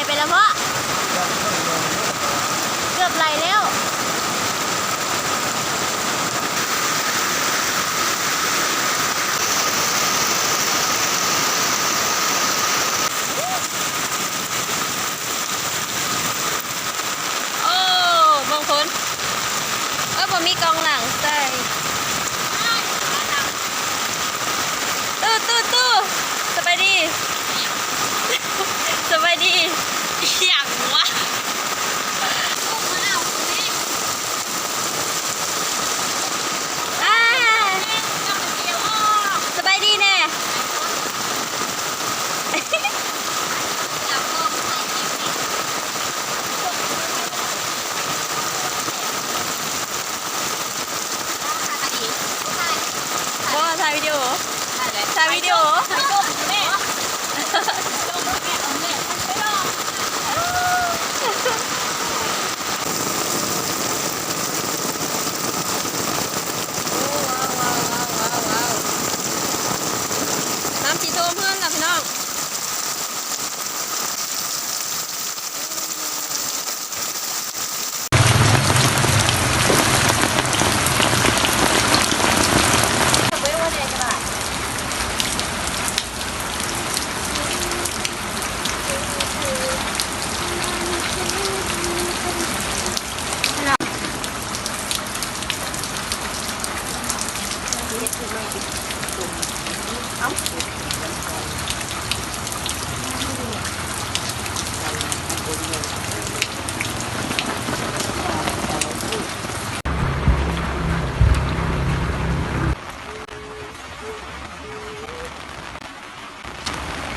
ໄປແລ້ວເພາະ ເກືອບໄຫຼແລ້ວ. ໂອ້ ເບິ່ງພຸ້ນ ເອີ ບໍ່ມີກ້ອງຫຼັງໃສ່. ຕູ້ ຕູ້ ຕູ້ ສະບາຍດີ ສະບາຍດີ ອີຫຍັງວະ? ອ່າ ສະບາຍດີແນ່. ບໍ່ ຖ່າຍວິດີໂອ ຖ່າຍວິດີໂອ. ນ້ຳຊິຖ້ວມເຮືອນລະພີ່ນ້ອງ.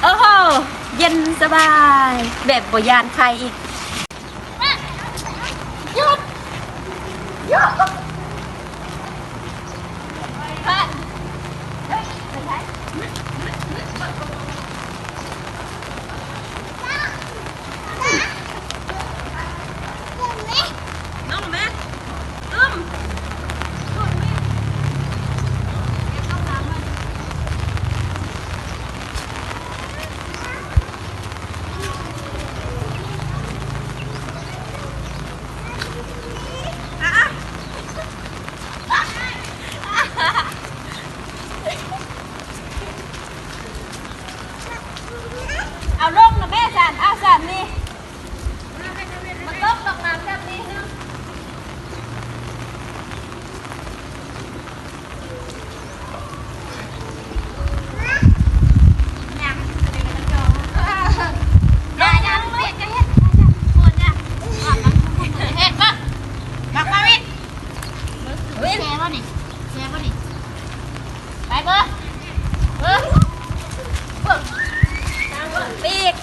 ໂອ້ໂຫ ເຢັນສະບາຍ ແບບບໍ່ຢ້ານໄຂ້ອີກ. ຢຸດ ຢຸດ ເອົາລົງນະແມ່ ຊັ້ນ ເອົາຊັ້ນນີ້. ມັນຕົກລົງມາແບບນີ້. ເຮັດບໍ່? ມາຄາວິນ ວິນ ແຊບໍ່ນີ້? ແຊບໍ່ນີ້? ໄປເບິ່ງ ເບິ່ງ ເບິ່ງ ປີກ.